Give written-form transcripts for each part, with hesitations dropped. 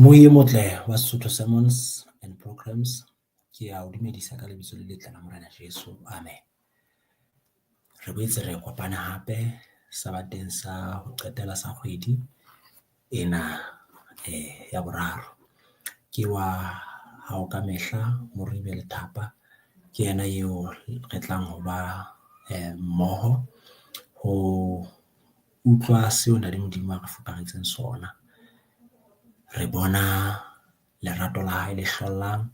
Moye motle wa Sesotho Sermons and Programs, ke a o dumedisa ka lebitso le letle la Morena Jesu. Amen. Re boetse re kopane hape sabateng sa ho qetela sa kgwedi ena ya boraro. Ke wa hao ka mehla Moribe Lethapa, ke yena eo re tlang ho ba mmoho ho utlwa seo Ntate Modimo a re fuparetseng sona. Re bona lerato la hae le hlollang,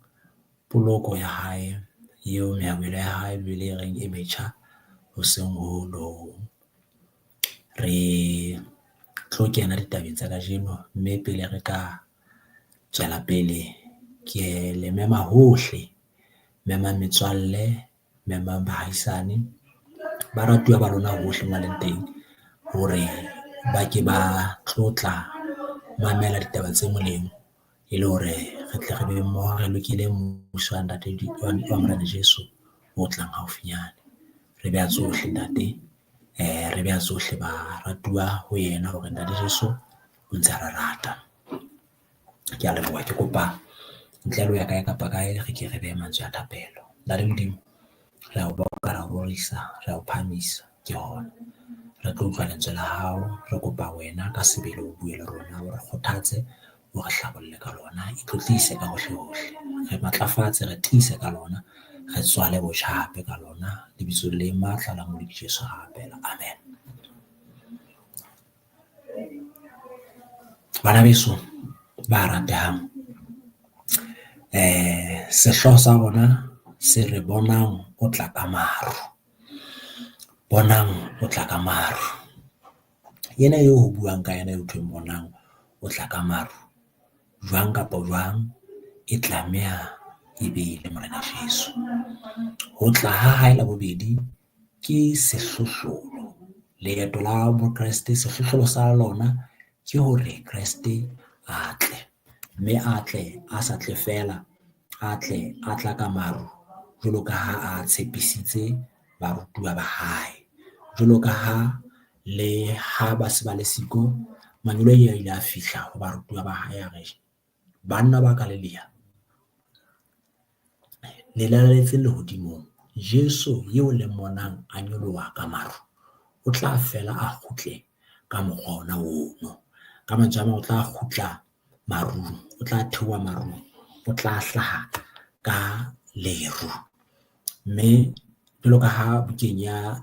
poloko ya hae eo mehauhelo ya hae Bibele e reng e metjha hoseng ho hong le ho hong. Re tlo kena ditabeng tsa kajeno, mme pele re ka tswela pele ke le mema hohle, memang metswalle, memang bahaisane, baratuwa ba lona hohle moo ba leng teng hore ba ke ba tlotla mamela ditaba tse molemo e le hore re tle re be mmoho, re lokele mmuso wa ntate wa Morena Jesu o tlang haufinyane. Re beha tsohle ntate, re beha tsohle baratuwa ho yena hore ntate Jesu o ntse a re rata. Ke a leboha, ke kopa ntle le ho ya kae kapa kae, re ke re behe mantswe a thapelo. Ntate Modimo, re a o boka, re a o rorisa, re a o phahamisa ke hona. Re tlo utlwa lentswe la hao, re kopa wena ka sebele o bue le rona, o re kgothatse, o re hlabolle ka lona, itlotlise ka hohle-hohle. Re matlafatse, re tiise ka lona, re tswale botjha hape ka lona. Lebitsong le matla la Molodi Jesu ra rapela, amen. Bana beso ba ratehang, sehlooho sa rona se re bonang o tla ka maru, bonang o tla ka maru. Ena eo ho buang ka yena eo ho thweng bonang o tla ka maru, jwang kapa jwang e tlameha e be le Morena Jesu. Ho tla ha hae la bobedi ke sehlohlolo, leeto la bo Kreste sehlohlolo sa lona ke hore Kreste a tle, mme a tle a sa tle feela, a tle a tla ka maru jwalo ka ha a tshepisitse barutuwa ba hae. Jwalo ka ha le ha ba se ba le siko, mangeloi a ile a fihla ho barutuwa ba hae a re, banna ba Galilea le laletse lehodimong, Jesu eo le mmonang a nyoloha ka maru, o tla fela a kgutle ka mokgwa ona ono. Ka mantswe a mang, o tla kgutla marung, o tla theoha marung, o tla hlaha ka leru. Mme jwalo ka ha bukeng ya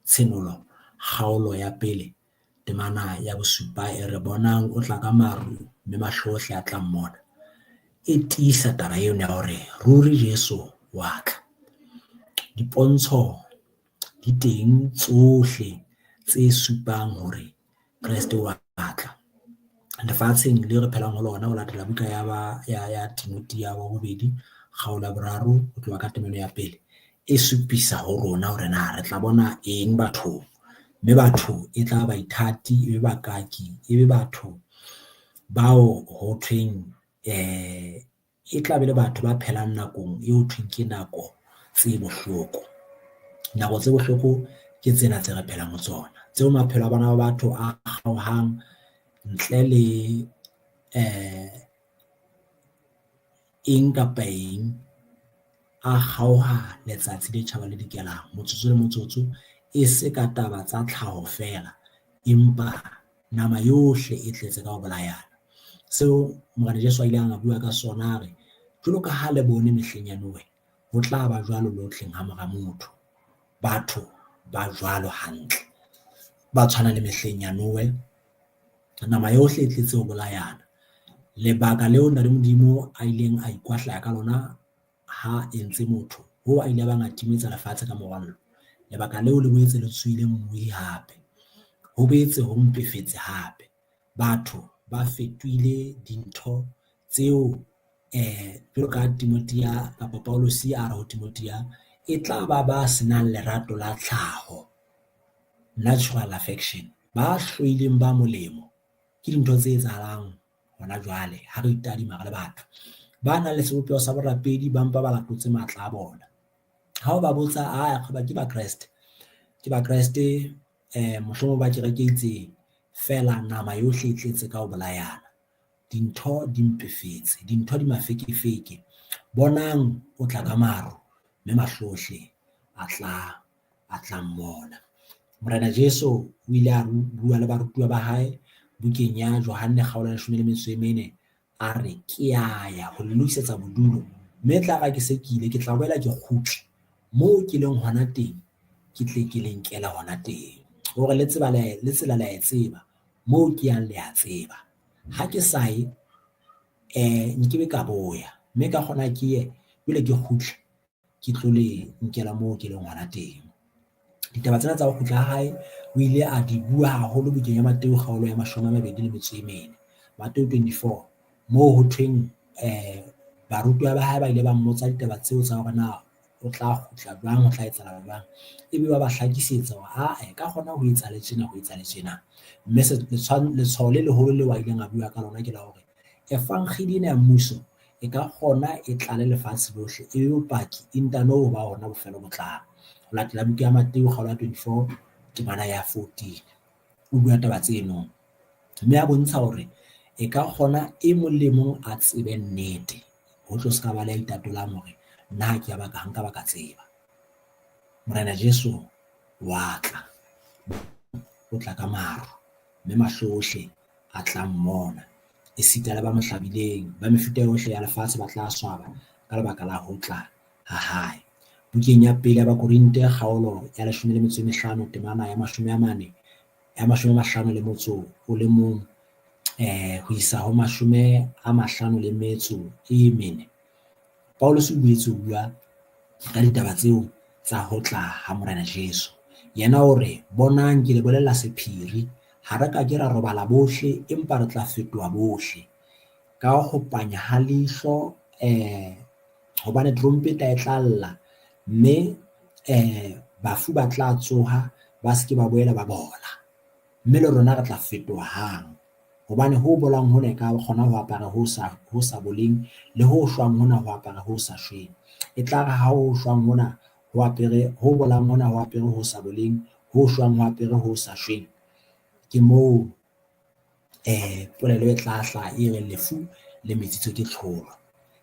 Tshenolo kgaolo ya pele temana ya bosupa e re bonang o tla ka maru mme mahlo ohle a tla mmona, e tiisa taba eno ya hore ruri Jesu wa tla. Dipontsho di teng tsohle tse supang hore Kreste wa tla. Lefatsheng le re phelang ho lona ho latela buka ya ba ya ya Timothea wa bobedi kgaolo ya boraro ho tloha ka temana ya pele e supisa ho rona hore na re tla bona eng bathong, mme batho e tla baithati, e be bakaki, e be batho bao ho thweng e tla be le batho ba phelang nakong eo thweng ke nako tse bohloko. Nako tse bohloko ke tsena tse re phelang ho tsona, tseo maphelo a bana ba batho a kgaohang ntle le eng kapa eng, a kgaoha letsatsi le tjhaba le dikelang, motsotso le motsotso, e se ka taba tsa tlhaho feela, empa nama yohle e tletse ka ho bolayana. Seo Morena Jesu a ileng a bua ka sona a re, jwalo ka ha le bone mehleng ya Noe, ho tla ba jwalo le ho tleng ha mora motho. Batho ba jwalo hantle, ba tshwana le mehleng ya Noe, nama yohle e tletse ho bolayana. Lebaka leo Ntate Modimo a ileng a ikwahlaya ka lona ha entse motho, hoo a ile a bang a timetsa lefatshe ka morwallo. Lebaka leo le boetse le tsohile mmuhi hape, ho boetse ho mpefetse hape. Batho ba fetohile dintho tseo jwalo ka Timothea kapa Paulus a re ho Timothea, e tla ba ba senang lerato la tlhaho, natural affection, ba hloileng ba molemo. Ke dintho tse etsahalang hona jwale ha re itadima re le batho. Ba nang le sebopeho sa borapedi ba mpa ba latotse matla a bona. Ha o ba botsa, a ke Bakreste, ke Bakreste mohlomong ba kereke e itseng, feela nama yohle e tletse ka ho bolayana. Dintho di mpefetse, dintho di mafekefeke. Bonang o tla ka maru, mme mahlo ohle a tla mmona. Morena Jesu o ile a bua le barutuwa ba hae bukeng ya Johanne kgaolo ya 14, a re, ke a ya ho le lokisetsa bodulo, mme e tla re ha ke se ke ile, ke tla boela ke kgutle moo ke leng hona teng, ke tle ke le nkele hona teng. Hore le tseba le le tsela le a e tseba, moo ke yang le a tseba. Ha ke sa ye, nkebe ka boya, mme ka kgona ke ye, jwale ke kgutle, ke tlo le nkela moo ke leng hona teng. Ditaba tsena tsa ho kgutla ha hae o ile a di bua haholo bukeng ya Mateu kgaolo ya 24, Mateu 24, moo ho thweng barutuwa ba hae ba ile ba mmotsa ditaba tseo tsa hore na o tla kgutla jwang, ho tla etsahala jwang. Ebe ba ba hlakisetsa hore ae ka kgona ho etsahale tjena, ho etsahale tjena. Mme letshwao le leholo leo a ileng a bua ka lona ke la hore evangedi ena ya mmuso e ka kgona e tlale lefatshe lohle, e be bopaki e ntano ho ba hona bofelo bo tlang. Ho latela buka ya Mateu kgaolo ya 24 temana ya 14, o bua taba tseno. Mme a bontsha hore e ka kgona e mong le mong a tsebe nnete, ho tlo se ka ba le ya itatolang hore nna ha ke a baka, ha nka ba ka tseba. Morena Jesu wa tla, o tla ka maru, mme mahlo ohle a tla mmona, esita le ba mo hlabileng, ba mefuta yohle ya lefatshe ba tla swaba ka lebaka la ho tla ha hae. Bukeng ya pele ya Bakorinte kgaolo ya 15 temana ya 40, ya 51 ho isa ho 54, Paulus o boetse o bua ka ditaba tseo tsa ho tla ha Morena Jesu. Yena o re, bonang ke le bolella sephiri, ha re ka ke ra robala bohle, empa re tla fetoha bohle. Ka ho panya ha leihlo, hobane trompeta e tla lla, mme bafu ba tla tsoha, ba se ke ba boela ba bola. Mme le rona re tla fetoha hang. Hobane ho bolang hona e ka kgona ho apara ho sa boleng, le ho shwang hona ho apara ho sa shweng. E tla re ha ho shwang hona ho apere, ho bolang hona ho apere ho sa boleng, ho shwang ho apere ho sa shweng. Ke moo polelo e tla hlaha e reng lefu le metsitswe ke tlholo.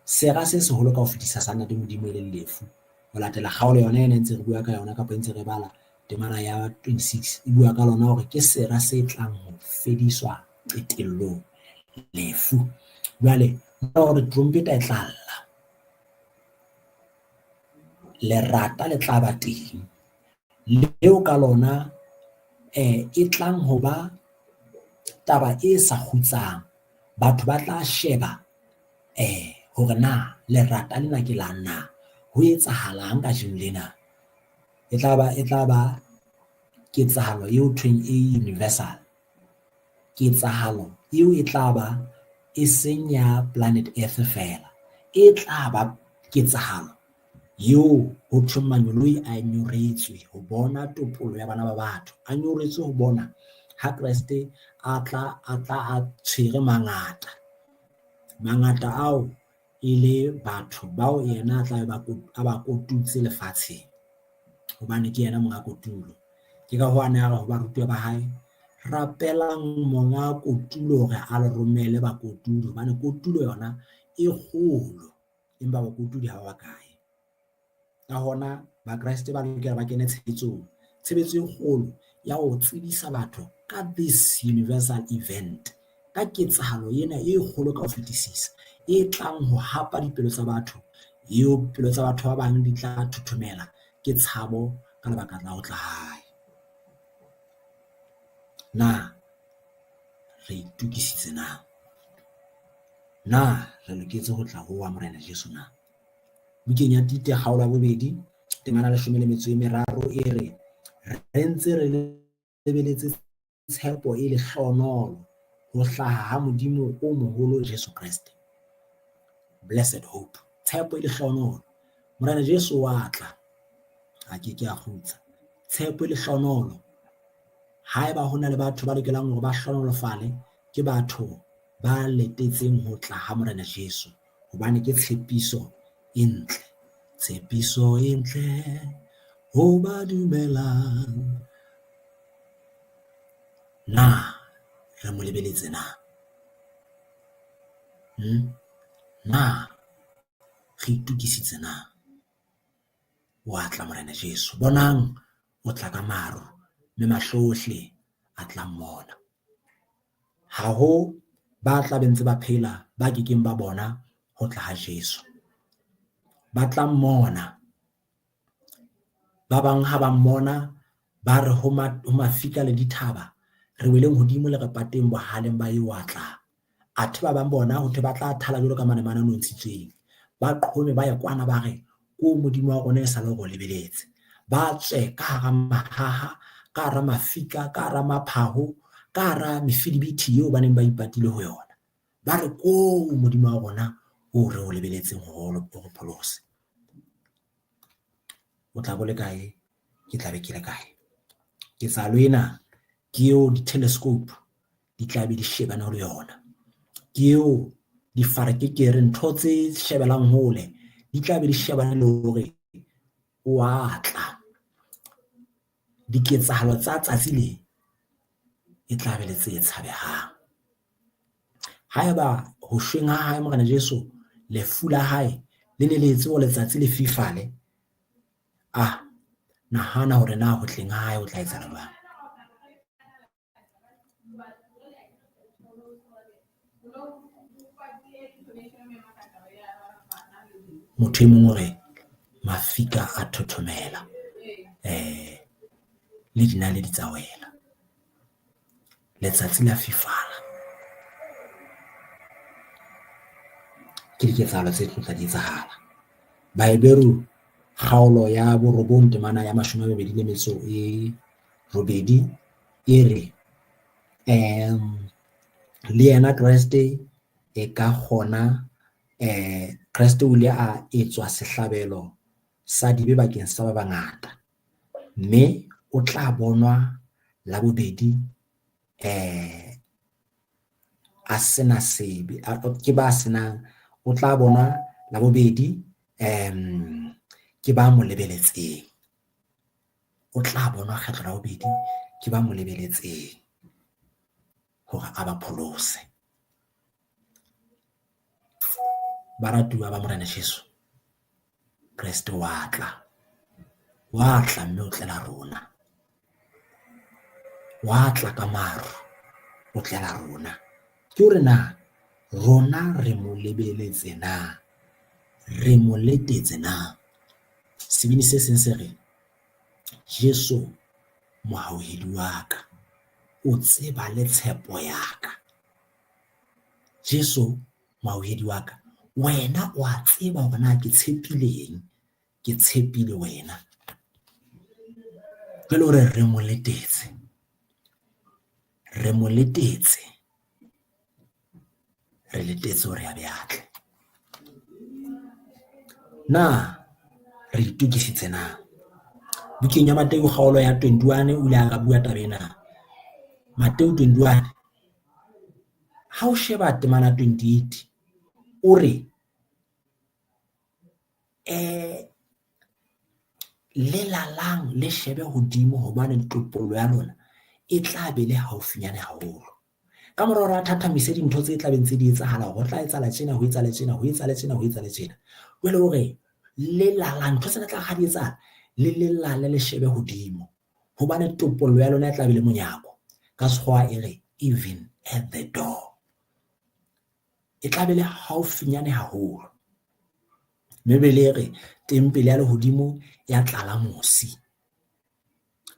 Sera se seholo ka ho fetisa sa Ntate Modimo e leng lefu. Ho latela kgaolo yona ena e ntse re bua ka yona kapa e ntse re bala temana ya 26, e bua ka lona hore ke sera se tlang ho fediswa qetellong, lefu. Jwale hore trompeta e tla lla, lerata le tla ba teng, leo ka lona e tlang ho ba taba e sa kgutsang. Batho ba tla sheba hore na lerata lena ke lang na, ho etsahalang kajeno lena. E tla ba ketsahalo eo thweng e universal, ketsahalo eo e tla ba e seng ya planet Earth feela, e tla ba ketsahalo eo ho thweng mangeloi a nyoretswe ho bona topollo ya bana ba batho, a nyoretswe ho bona ha Kreste a tla a tshwere mangata, mangata ao e le batho bao yena a tla a ba kotutse lefatsheng, hobane ke yena monga kotulo. Ke ka hoo a ne a re ho barutuwa ba hae, rapelang monga kotulo hore a le romele bakotudi, hobane kotulo yona e kgolo, empa bakotudi ha ba bakae. Ka hona Bakreste ba lokela ba kene tshebetsong, tshebetso e kgolo ya ho tsebisa batho ka this universal event, ka ketsahalo ena e kgolo ka ho fetisisa e tlang ho hapa dipelo tsa batho, eo pelo tsa batho ba bang di tla thothomela ke tshabo ka lebaka la ho tla hae. Na re itokisitse na? Na re loketse ho tla ho wa Morena Jesu na? Bukeng ya Tite kgaolo ya 2 temana 13 e re, re ntse re lebeletse tshepo e lehlohonolo ho hlaha ha Modimo o moholo Jesu Kreste. Blessed hope, tshepo e lehlohonolo. Morena Jesu wa tla, a ke ke a kgutsa. Tshepo e lehlohonolo. Haeba ho na le batho ba lokelang hore ba hlohonolofale, ke batho ba letetseng ho tla ha Morena Jesu, hobane ke tshepiso e ntle. Tshepiso e ntle ho ba dumelang. Na re mo lebeletse na? Na re itokisitse na? Wa tla Morena Jesu. Bonang, o tla ka maru, mme mahlo ohle a tla mmona. Ha ho ba tla be ntse ba phela ba ke keng ba bona ho tla ha Jesu. Ba tla mmona. Ba bang ha ba mmona ba re ho mafika le dithaba, re weleng hodimo le re pateng bohaleng ba eo a tlang. Athe ba bang bona ho thwe ba tla thala jwalo ka manemane a nontshitsweng. Ba qhome ba ye kwana ba re, ko Modimo wa rona e sa le hore o lebeletse. Ba tswe ka hara mahaha, ka hara mafika, ka hara maphaho, ka hara mefidibiti eo ba neng ba ipatile ho yona. Ba re ko Modimo wa rona o re o lebeletseng hore o re pholose. O tla bo le kae? Ke tla be ke le kae? Ketsahalo ena ke eo di-telescope di tla be di shebane ho le yona. Ke eo difarekekere, ntho tse shebelang hole di tla be di shebane le hore o a tla. Diketsahalo tsa tsatsi le e tla be le tse tshabehang. Haeba ho shweng ha hae Morena Jesu, lefu la hae le ne le etse hore letsatsi le fifale, ah, nahana hore na ho tleng ha hae ho tla etsahala jwang. Motho e mong o re mafika a thothomela le dinaledi tsa wela. Letsatsi la fifala. Ke diketsahalo tse tlo tla di etsahala. Baheberu kgaolo ya 9 temana ya 28 e re le yena Kreste e ka kgona Kreste o ile a etswa sehlabelo sa dibe bakeng sa ba bangata, mme o tla bonwa la bobedi a sena sebe, ke ba senang, o tla bonwa la bobedi ke ba mo lebeletseng. O tla bonwa kgetlo la bobedi ke ba mo lebeletseng hore a ba pholose. Baratuwa ba Morena Jesu, Kreste wa tla, wa tla mme o tlela rona. Wa tla ka maru, o tlela rona. Ke hore na rona re mo lebeletse na, re mo letetse na? Sebini se seng se re, Jesu mohauhedi wa ka, o tseba le tshepo ya ka. Jesu mohauhedi wa ka, wena o a tseba hore na ke tshepileng, ke tshepile wena. Jwale o re re mo letetse, re mo letetse, re letetse hore a be a tle. Na re itokisitse na? Bukeng ya Mateu kgaolo ya 21 o ile a bua taba ena. Mateu 21 ha o sheba temana 28 o re le lalang le shebe hodimo hobane topollo ya lona e tla be le haufinyane haholo. Ka mora hore a thathamise dintho tse tla beng tse di etsahala hore ho tla etsahala tjena, ho etsahale tjena, ho etsahale tjena, ho etsahale tjena. Jwale o re le lalang ntho tsena tla ha di etsahala le lelale le shebe hodimo hobane topollo ya lona e tla be le monyako. Ka sekgowa e re even at the door. E tla be le haufinyane haholo. Bibele e re tempele ya lehodimo ya tlala mosi.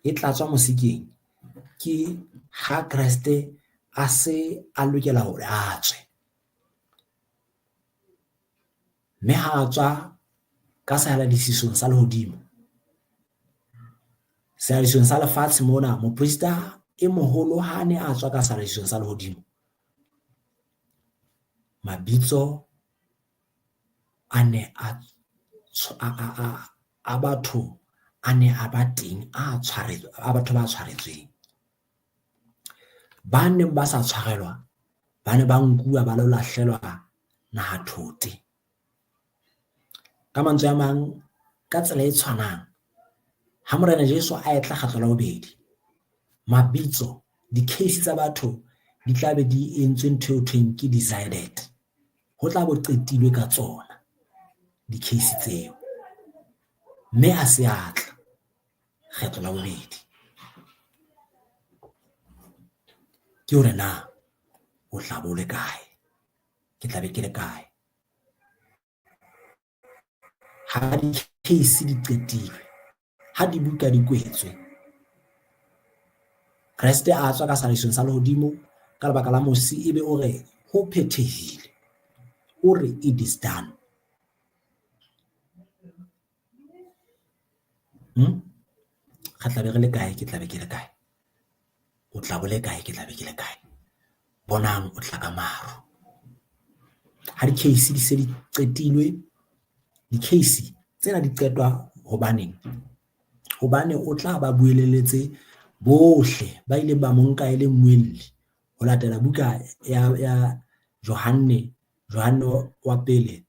E tlatswa mosi keng? Ke ha Kreste a se a lokela hore a tswe. Mme ha a tswa ka sehaladisisong sa lehodimo, sehaladisisong sa lefatshe mona, moprista e moholo ha a ne a tswa ka sehaladisisong sa lehodimo, mabitso a ne a batho a ne a ba teng a tshwaretswe, a batho ba tshwaretsweng. Ba neng ba sa tshwarelwa ba ne ba nkuwa ba lo lahlelwa nahathote. Ka mantswe a mang, ka tsela e tshwanang, ha Morena Jesu a etla kgetlo la bobedi, mabitso, di-case tsa batho di tla be di entswe ntho eo thweng ke decided. Ho tla bo qetilwe ka tsona di-case tseo, mme a se a tla kgetlo la bobedi. Ke hore na o tla bo le kae, ke tla be ke le kae? Ha di-case di qetilwe, ha dibuka di kwetswe, Kreste a tswa ka sehahisong sa lehodimo ka lebaka la mosi, ebe o re ho phethehile, o re it is done. Re tla be re le kae, ke tla be ke le kae? O tla bo le kae, ke tla be ke le kae? Bonang o tla ka maru. Ha di-case di se di qetilwe, di-case tsena di qetwa hobaneng? Hobane o tla ba bueleletse bohle ba ileng ba mo nka e le mmuelli ho latela buka ya Johanne, Johanne wa pele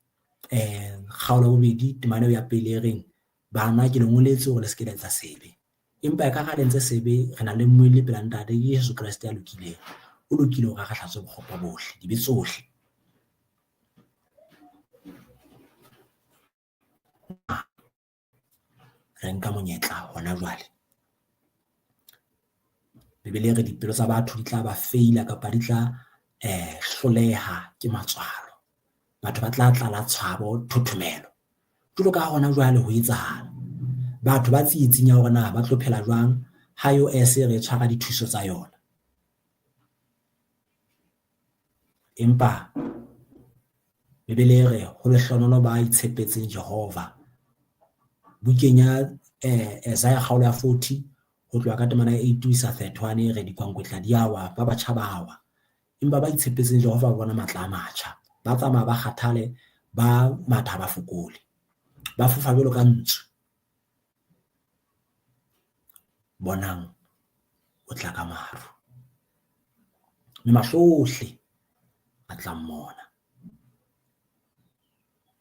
kgaolo ya bobedi temana ya pele e reng bana ke le ngoletse hore le se ke la etsa sebe. Empa e ka ra le entse sebe, re na le mmuelli pela Ntate, ke Jesu Kreste ya lokileng. O lokile hore a re hlatswe bokgopo bohle, dibe tsohle. Re nka monyetla hona jwale. Bibele e re dipelo tsa batho di tla ba feila kapa di tla hloleha ke matswalo. Batho ba tla tlala tshabo, thothomelo. Jwalo ka hona jwale ho etsahala. Batho ba tsietsing ya hore na ba tlo phela jwang ha US e re tshwara dithuso tsa yona. Empa Bibele e re ho lehlohonolo ba itshepetseng Jehova. Bukeng ya Isaiah kgaolo ya 40 ho tloha ka temana ya 8 ho isa 31 e re dikwankwetla di a wa, ba batjha ba wa. Empa ba itshepetseng Jehova ba bona matla a matjha. Ba tsamaya ba kgathale, ba matha ba fokole. Ba fofa jwalo ka ntsu. Bonang o tla ka maru. Mme mahlo ohle a tla mmona.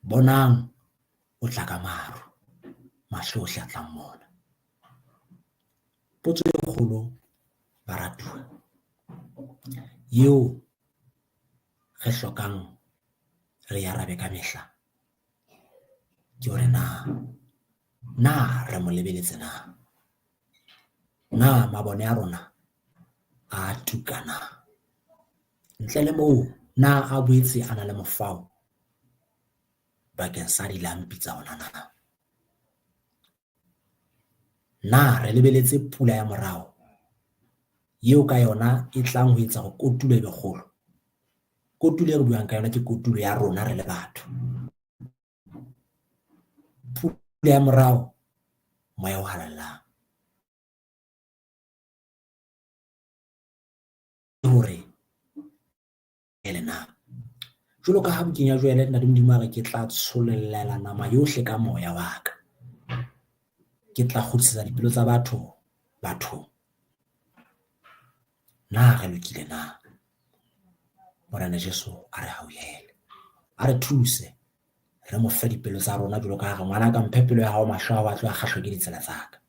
Bonang o tla ka maru. Mahlo ohle a tla mmona. Potso e kgolo baratuwa eo re hlokang re arabe ka mehla ke hore na na re mo lebeletse na? Na mabone a rona a tuka na? Ntle le moo, na a boetse a na le mofao bakeng sa dilampi tsa ona na? Na re lebeletse pula ya morao eo ka yona e tlang ho etsa hore kotulo e be kgolo? Kotulo e re buang ka yona ke kotulo ya rona re le batho. Pula ya morao, moya o halalelang. Hore ele na jwalo ka ha bukeng ya Joele Ntate Modimo a re ke tla tshollela nama yohle ka moya wa ka. Ke tla kgutlisetsa dipelo tsa batho bathong. Na re lokile na? Morena Jesu a re hauhele, a re thuse, re mo fe dipelo tsa rona jwalo ka ha re ngwana ka mphe pelo ya hao, mahlo a hao a tlo a kgahlwe ke ditsela tsa ka.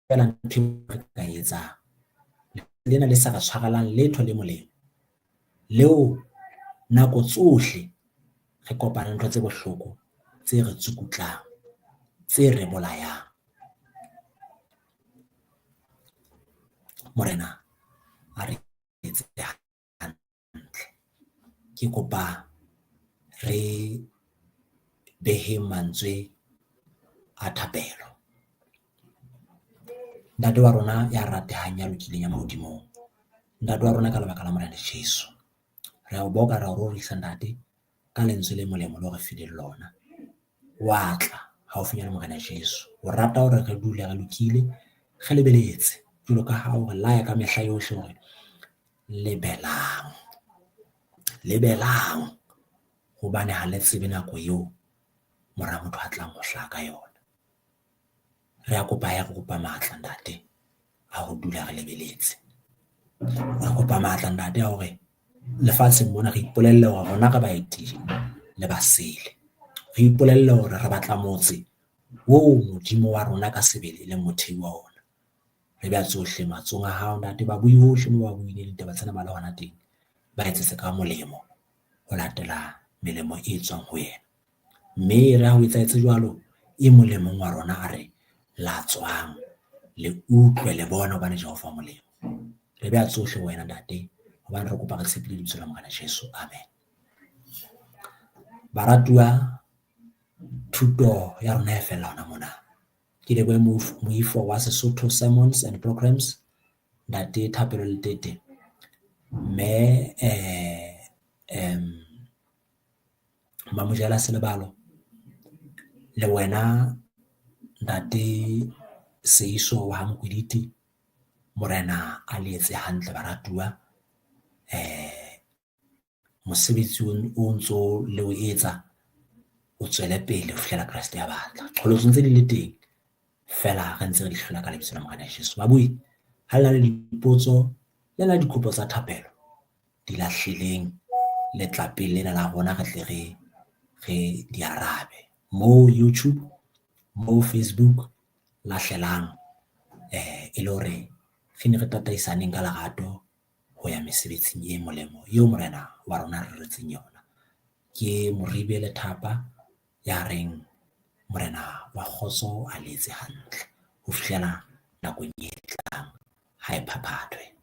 Feela ntho e re ka e etsang lena le sa re tshwarelang letho le molemo leo nako tsohle re kopana ntho tse bohloko tse re tsukutlang, tse re bolayang. Morena a re etse hantle. Ke kopa re beheng mantswe a thapelo. Ntate wa rona ya ratehang, ya lokileng, ya mahodimong. Ntate wa rona ka lebaka la Morena Jesu, re a o boka, re a o rorisa Ntate ka lentswe le molemo le re fileng lona. Wa tla haufinyane Morena Jesu. O rata hore re dule re lokile, re lebeletse jwalo ka ha o re laya ka mehla yohle hore lebelang, lebelang hobane ha le tsebe nako eo mora motho a tlang ho hlaha ka yona. Re a kopa ya re kopa matla Ntate a ho dula re lebeletse. Re kopa matla Ntate a hore lefatsheng mona re ipolelle hore rona re baeti le basele. Re ipolelle hore re batla motse oo Modimo wa rona ka sebele e leng mothei wa ona. Re beha tsohle matsohong a hao Ntate, ba bui bohle moo ba buileng ditaba tsena ba le hona teng, ba etsetse ka molemo. ho latela melemo e tswang ho yena. Mme re ha ho etsahetse jwalo, e mong le mong wa rona a re latswang, le utlwe le bone hobane Jehova o molemo. Re beha tsohle ho wena Ntate, hobane re kopa re tshepile lebitso la Morena Jesu. Amen. Baratuwa, thuto ya rona e fella hona mona. Ke lebohe moifo wa Sesotho Sermons and Programs, Ntate Thapelo Letete, mme Mamojela Selebalo, le wena Ntate Seiso wa ha Mokwiditi. Morena a le etse hantle baratuwa. Mosebetsi o ntso le o etsa o tswele pele ho fihlela Kreste a batla. Qholotso ntse di le teng feela re ntse re di hlola ka lebitso la Morena Jesu. Babui, ha le na le dipotso le na le dikopo tsa thapelo, di lahleleng letlapeng lena la rona re tle re di arabe. Mo YouTube, mo Facebook, lahlelang e le hore re ne re tataisaneng ka lerato ho ya mesebetsing e molemo eo Morena wa rona re reretseng yona. Ke Moribe Lethapa ya reng Morena wa kgotso a le etse hantle ho fihlela nakong e tlang ha e phaphathwe.